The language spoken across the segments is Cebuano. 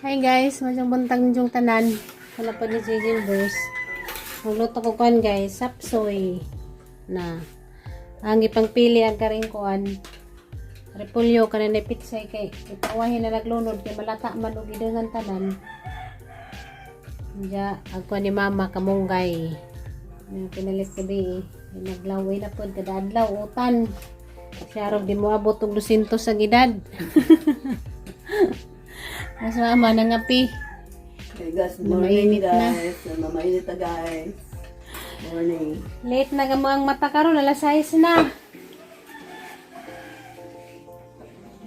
Hi guys, madyong buntag ninyong tanan. Wala pa ni JJ Verse. Magluto ko kuan guys, sapsoy na. Ang ipangpili ang karing kuan. Repolyo kanin na pitsay kay ipawahin na naglunod kay malata man og idangan tanan. Diya, ang kuan ni mama kamunggay. Yung pinalit gabi eh. Naglaway na pod kada adlaw utan. Siya rog di mo abot og 200 ang edad. Mas mama nangapi. Hey guys, good morning Mainit na. guys. Mamainit na guys. Morning. Late na gamo ang mata karon, alas 6 na.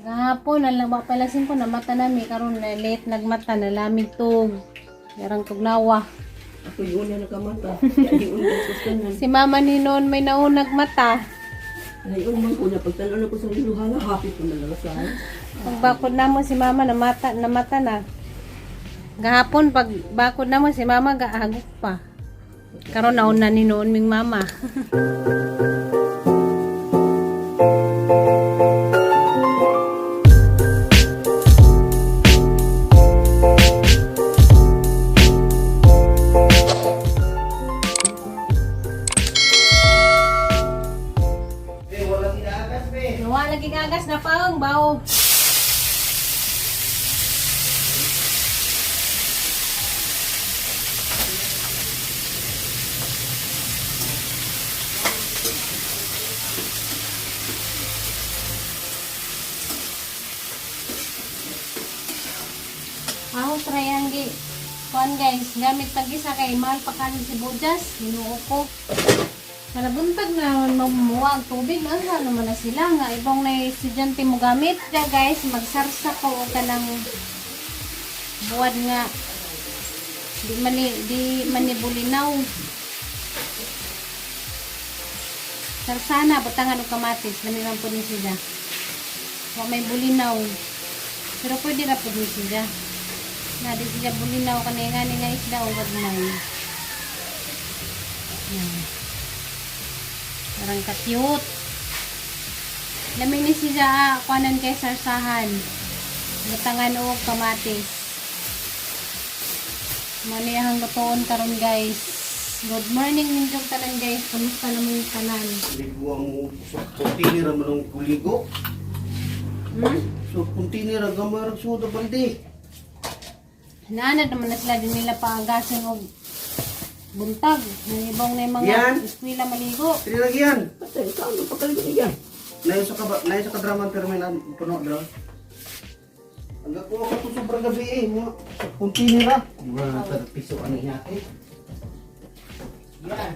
Gahapon, alam ba pala ko na mata nami karon na late nagmata na lamig tug. Yarang tugnawa. Ako yun na nakamata. Kaya yun na sustanan. Si mama ni noon may naunag mata. Ngayon man ko na pagtalo na ko sa liluhan, happy ko na lalasan. Pagbakod na mo si mama na mata na mata na. Gahapon pag bakod na mo si mama gaagok pa. Karon nauna ni noon ming mama. Nawa lagi gagas na paang bawo. Ako try ang. Kuan guys, gamit pag-isa kay mahal pa kanin sibuyas, Ginoo ko. Kalabuntag na mamuha ang tubig, asa naman na sila nga ibang na estudyante mo gamit. Kaya guys, magsarsa ko og kanang buwad nga di man ni bulinaw. Sarsana butangan og kamatis, lami man pud ni sila. Wa may bulinaw. Pero pwede ra pud ni sila. Na di sila bulinaw kanay nga ni nga isda o gagmay. Yan. Parang ka-cute. Lami ni siya kuanan kay sarsahan. Butangan og kamatis. Mao ni ang lutoon karon guys. Good morning ninyong tanan guys. Kamusta naman yung tanan? Ligo ang sa container man ang kuligo. Hmm? So container ang gamay ra suod ang balde. Naanad naman na sila din nila paagasin og buntag. Nangibong na yung mga Yan. eskwela maligo. Dili lagi yan. Patay ka, ano pagkaligo niya? Nayo sa ka nayo sa kadraman pero may puno daw. Ang gakuha ko to sobrang gabi eh. Mga sa container ra. Mura na piso ano niya eh. Yan.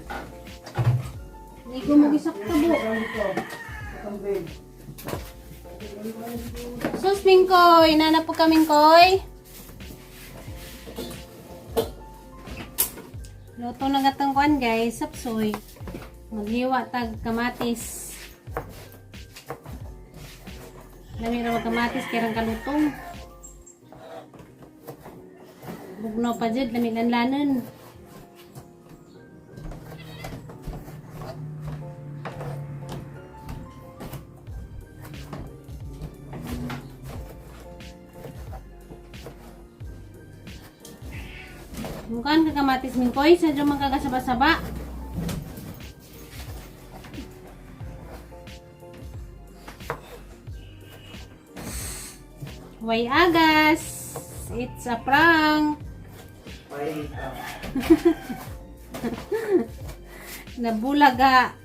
Hindi ko mag-isak tabo. Sus, Mingkoy! Nana po kaming koy. Luto na gatang kuan guys, sapsoy. Maghiwa tag kamatis. Lami ra kamatis kay rang kalutong. Bugno pa jud lami lanlanon. Mukhaan ka kamatis mingkoy, sadyo man kagasaba-saba. Way agas! It's a prank! Nabulaga!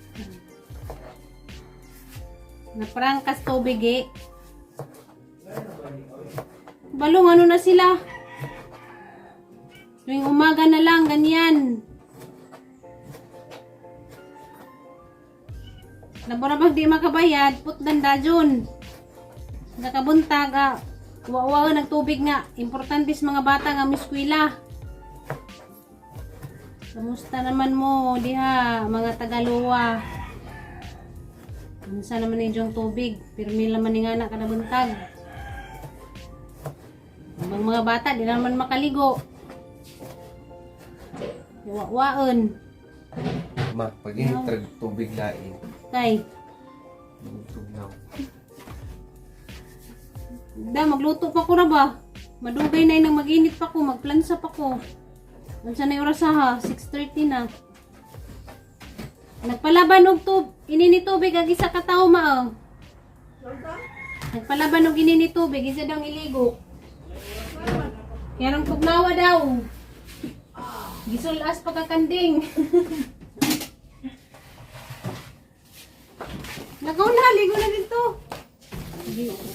Naprangkas tubig eh. Balong ano na sila? Tuwing umaga na lang, ganyan. Naburabag di makabayad, putdan dajon. Nakabuntag, wa nagtubig nga. Importante sa mga bata nga miskwila. Kamusta naman mo diha, mga Tagaluwa? Unsa naman ni tubig? Pirmi naman ni nga na kada buntag. Ang mga bata, di naman makaligo. Wa-waon. Ma, pag initrag tubig lain, Tay, tugnaw. da magluto pa ko na ba? Madugay na nang mag-init pa ko, magplansa pa ko. Unsa na oras ha? 6:30 na. Nagpalaban og tub, inini tubig ag isa ka tawo mao. Nagpalaban og inini tubig, isa daw ang iligo. Kaya nang tugnawa daw. Gisulas pa kakanding. Nakaw na, ligo na dito.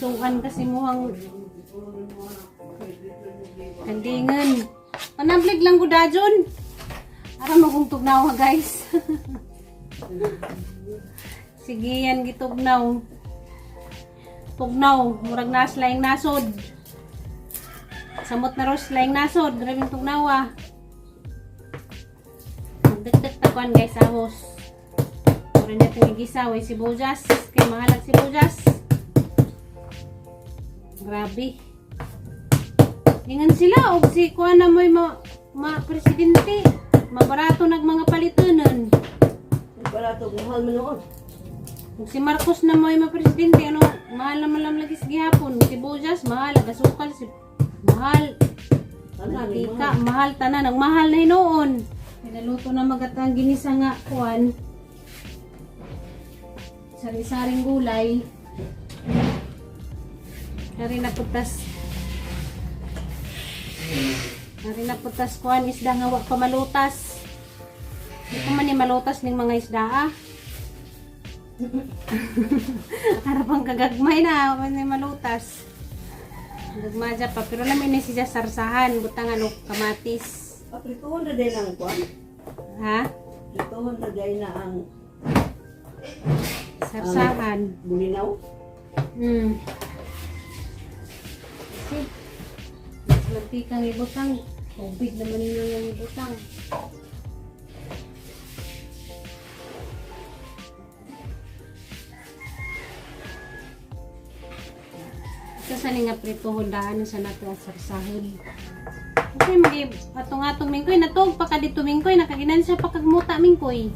Suan kasi muhang kandingan. Panablig lang ko dajon. Ara magong tugnawa, guys. Sige yan gitugnaw. Tugnaw, murag nas laing nasod. Samot na ros laing nasod, grabing tugnawa. Magdagdag takuan guys ahos. Mura niya itong igisa, way sibuyas. Kay mahalag sibuyas. Grabe. Ingan sila, og si kuha na mo'y ma presidente. Mabarato nag mga palitunan. Barato, mahal man noon. Ug si Marcos na mo'y ma presidente, ano, mahal naman lang lagi sa gihapon. Sibuyas, mahal. Gasukal, si, mahal. Tanan, Mantika, mahal tanan. Ang mahal na hinuon. Pinaluto na magatang ginisa nga, kuan. Sari-saring gulay. Nari na putas. Nari na putas kuan isda nga wa pa malutas. Di pa man ni malutas ning mga isda ah. Harapang kagagmay na, wa man ni malutas. Gagmadya pa, pero lamin ni siya sarsahan, butang ano, kamatis. Aprituhon na din ang kuan. Ha? Prituhon na din na ang Sarsahan. bulinaw. See? Mas mantikang ibutang. Tubig naman ninyo yung ibutang. Ito sa nga prito hundaan sa nato ang sarsahon. Kasi mag atong-atong mingkoy natog pa ka dito mingkoy nakaginansya pa kag muta mingkoy.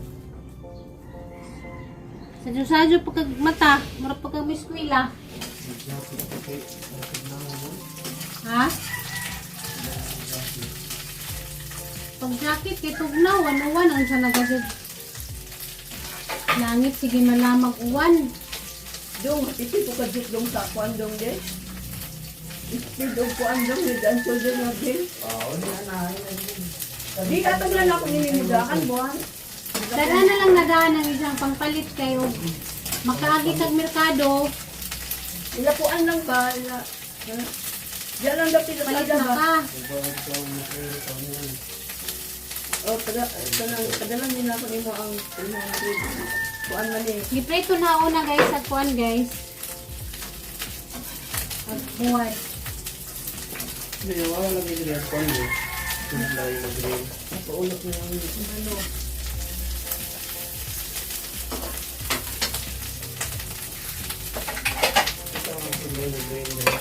Sadyo-sadyo pa kag mata, mura pa kag miskwela. Ha? Pag jacket kay tugnaw, uwan ang sa nagasid. Langit sige malamag uwan. Dong, piti ko ka dong sa kuan dong de. Speed og kuan dong with and shoulder na din. Oo, di na Di ka taglan ako ninimudakan buwan. Dara na lang nadaan ang isang pangpalit kayo. Makaagi kag merkado, Ila kuan lang ba ila. Diyan lang dapit sa palit kada na ba. ka. O kada kanang kadalan nila ko nimo ang imong kuan man ni. Giprito na una guys sa kuan guys. Ag buwan. Hindi, wala lang yung green corn eh. Wala yung green. Paulok na lang ano. Ito ang green na green na.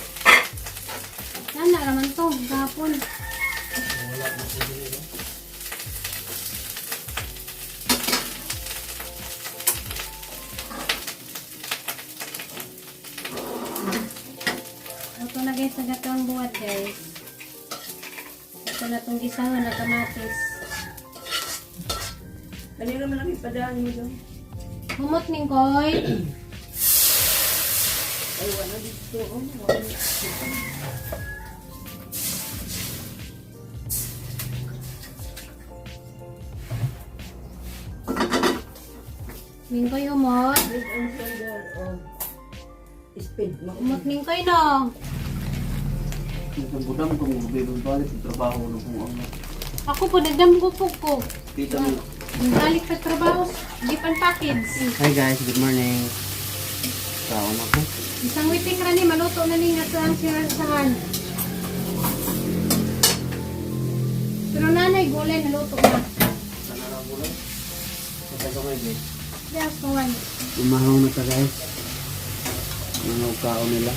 Sana raman to gapon. Wala na po din eh. Ito na guys, ang gatong buhat guys. Ito na itong gisahon na kamatis. Kanina man lang ipadaan mo dong. Humot ning koy. Ay wala dito. Oh, wala. Mingkoy humot. Head and shoulder of speed mo. Humot mingkoy no. Nagkabudam kung bibalik sa trabaho na kung ano. Ako po nagdam ko po ko. Kita mo. Balik sa trabaho, di pan package. Hi guys, good morning. Kaon ako. Isang witik ra ni maluto na ni nga ang sirasahan. Pero nanay gulay naluto na. Sana lang gulay. Sa tagamay guys. Just one. Umahaw na ta guys. Mga kaon nila.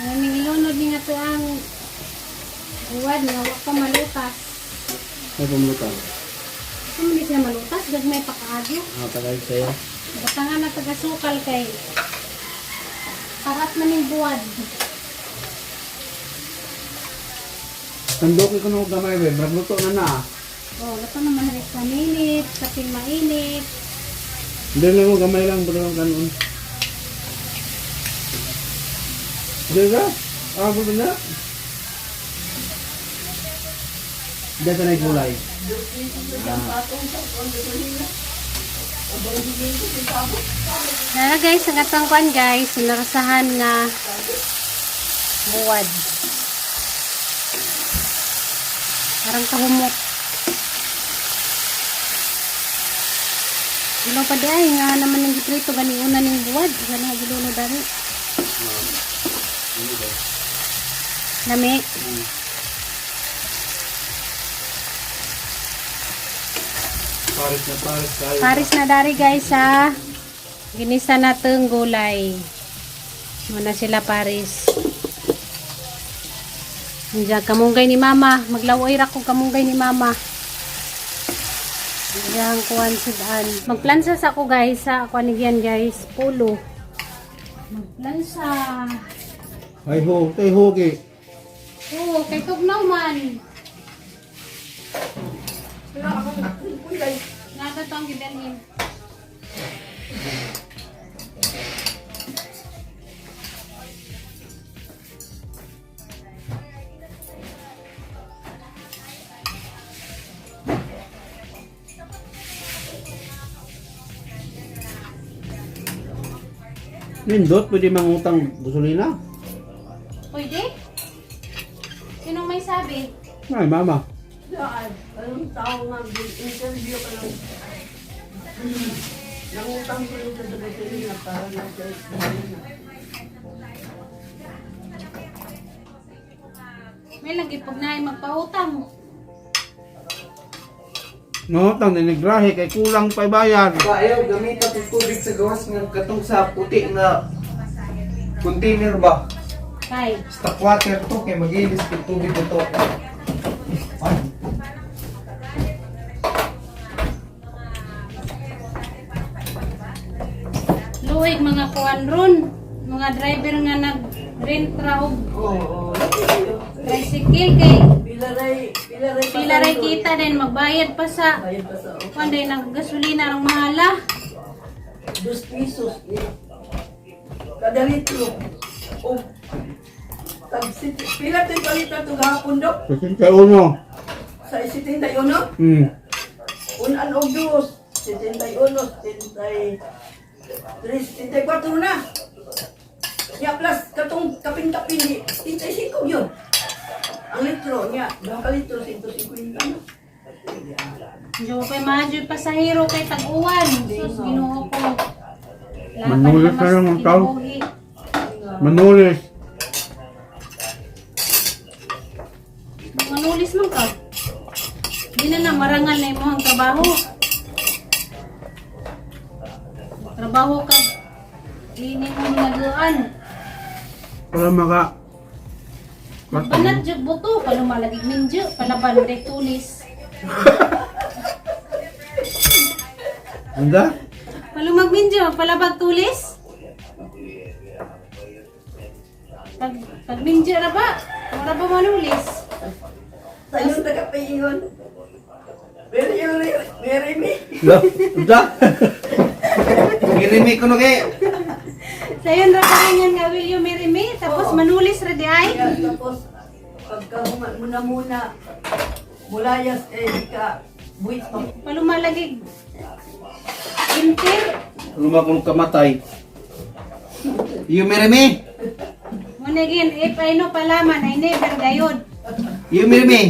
Ay, ning ilunod ni nga to ang uwad nga wa pa malutas. Ay, pumlutan. Kung hindi siya malutas, gagmay pa kaagyo. Ako ta guys sa'yo. Basta nga na tagasukal kay. Sarap man yung buwad. Tandoki ko nung gamay be, magluto na na. Oh, luto naman na sa minute, kaping mainit. Hindi lang mo gamay lang bro ganun. Di ba? Ah, buto na. Dito na yung gulay. Nara guys, ang atong kwan guys, sinarasahan nga buwad. Parang kahumok. Ilaw pa di ay nga naman ng giprito gani una ning buwad, gani giluno dali. Lami. Paris na paris tayo. Paris na dari guys sa ginisa nateng gulay. Muna sila Paris. Diyan kamunggay ni mama, maglaway ra ko kamunggay ni mama. Diyan kuan sudan. Magplansa sa ako guys sa kuan yan guys, pulo. Magplansa. Ay ho, tay hogi. Oo, kay tugnaw man. Wala akong kulay. Nata tong gibilhin. Nindot, pwede mangutang gasolina. Pwede? Sinong may sabi? Ay, mama. Saan? Anong tao nga, interview ka lang. Nangutang ko yung sa gasolina para na sa gasolina. May lagi pag naay magpautang. Ngutang dinigrahe kay kulang pa bayar. Ayaw, gamitan itong tubig sa gawas nga katong sa puti na container ba? Kay. Stock water to kay magilis kay tubig ito. Ay, Luwig mga kuan ron. Mga driver nga nag-rent ra og Oo. tricycle kay Pila ray, pila ray kita din magbayad pa sa Bayad pa sa kuan din ang gasolina rong mahala. 2 pesos. Eh. Kada litro. O, tag pila to'y palitan to gahapon dok? 61. Sa 71? Unan og dos. 71, 73, 74 na. Ya plus katong kapin-kapin di 35 yun. Ang litro niya, duha ka litro 150 na. Diyo kay mahal pasahero kay tag-uwan. Sus Ginoo ko. Laban Manulit pa na lang mas ang tao. kinabuhi. Manulis. Manulis man ka. Di na na marangal na imong trabaho. Trabaho ka. Di ni mo nagaan. Para maka Banat jud buto palumalagig minjo palaban de tulis. Anda? Palumag minjo palabag tulis. Pag pag minjo ra ba? Mura ba manulis? Sa inyo tagapaingon. Very, very, very me. Da? Da? Girimi ko no kay. Sayon ra pa rin yan nga will you marry me? Tapos Oo. manulis ra di ay. Kaya tapos pagka muna-muna mulayas eh di ka buwit pa. Palumalagig. Inter. Lumakong kamatay. You marry me? Muna again, if I know palaman, I never gayod. You marry me?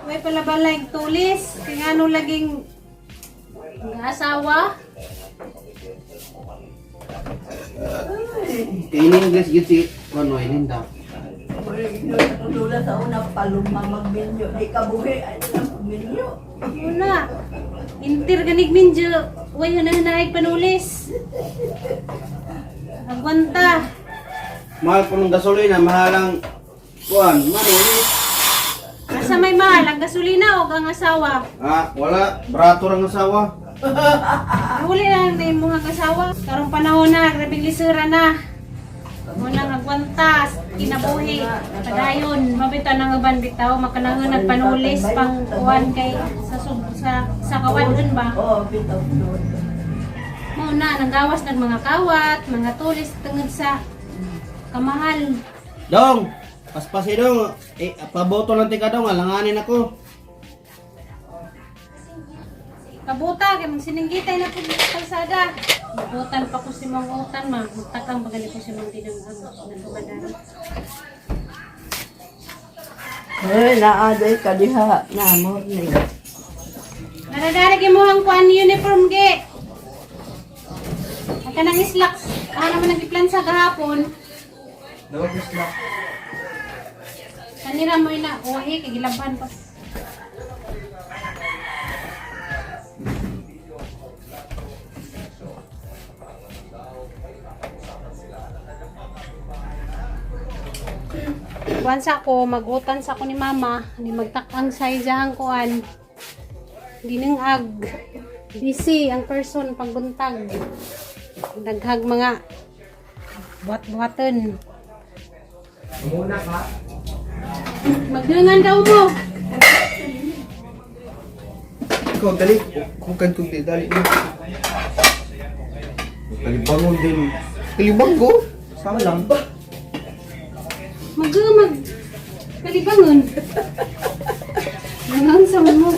May palabalay tulis. Kaya ano laging nga asawa. Kay in English yun si ano ininda. Wala sa una paluma magminyo. Di ka buhi ay nang minyo. Una. Inter ganig minjo. Uy, hunahanaig panulis. Agwanta. Mahal ko ng gasolina, mahalang kuan, manulis. Asa may mahal, ang gasolina o ang asawa? Ah, wala, brato rang asawa. Uli lang na imong asawa. Karong panahon na, grabeng lisura na. Munang agwantas, kinabuhi, padayon, mabita nang uban bitaw, makanangon nagpanulis pang kuan kay sa sub, sa kawadon ba. Oo, bitaw. Mao na nanggawas nag mga kawat, mga tulis tungod sa kamahal. Dong, paspasi dong. Eh, paboto lang tika dong, alanganin ako. Kabuta kay mang sininggitay na pud sa kalsada. Mabutan pa ko si Mang Utan ma, magtakang bagali ko si Mang Dinang ang nagkumadara. Hoy, naaday ka diha. Na, morning. Naradara mo ang kuan uniform ge. At kanang slacks, ah naman nagiplansa gahapon. Dawag is na. Kanira mo ina, uhi kay gilaban pa. Kuan sa ko, magutan sa ko ni mama, ni magtakang sa iyang kuan. Ginangag. Busy ang person pagbuntag. Daghag mga buhat-buhaton. Muna ka. Magdungan daw mo. Ikaw, dali. Kung kantong di, dali mo. Kalibangon din. Kalibang ko? Sama lang. Mag mag kalibangon. Nangang sa mo.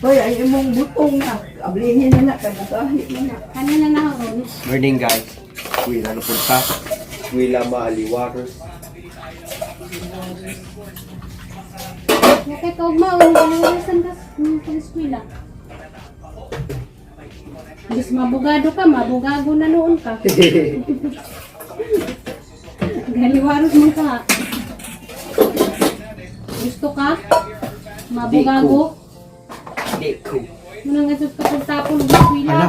Hoy, ay imong butong na. Ablihin na na, kay bukahi na na. Kanina na ako. Morning, guys. Wila na punta. Wila maaliwaros. Nakita og maong kaliwasan ka sa eskwela. Bis mabugado ka, mabugago na noon ka. Galiwaros mo ka. Gusto ka? Mabugago? Di ko. Muna nga sa kapag-tapon ng eskwela. Ala.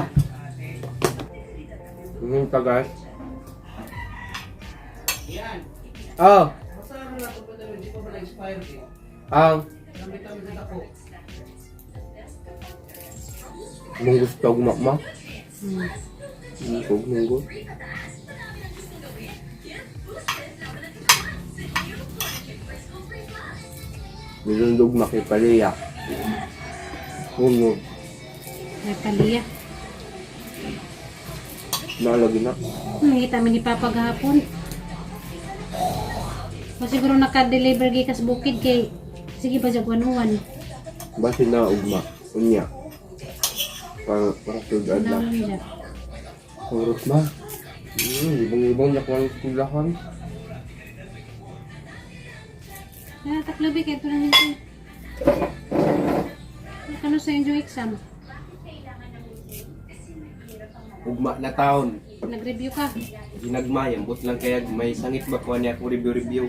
Ngayon pa, guys. Oh. Ang. Mong gusto og makmak. Munggo, munggo. Nilundog makipaliya. Puno. Nagkaliya. Nalagi na. Nakita mi ni Papa gahapon. O siguro naka-deliver gikas bukid kay sige pa jagwanuan. Basi na ugma. Unya. Para sudad Ano na. lang siya. Oras ba? Ibang-ibang nakuha ng eskwelahan. Ah, taklobi kay ito na nito. Kano sa inyo exam? Ugma na taon. Nag-review ka? Ginagmay, ambot lang kaya may sangit ba kuha niya akong review-review.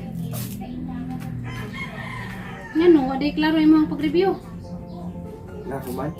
Ngano, aday klaro imo ang pag-review. Na, human.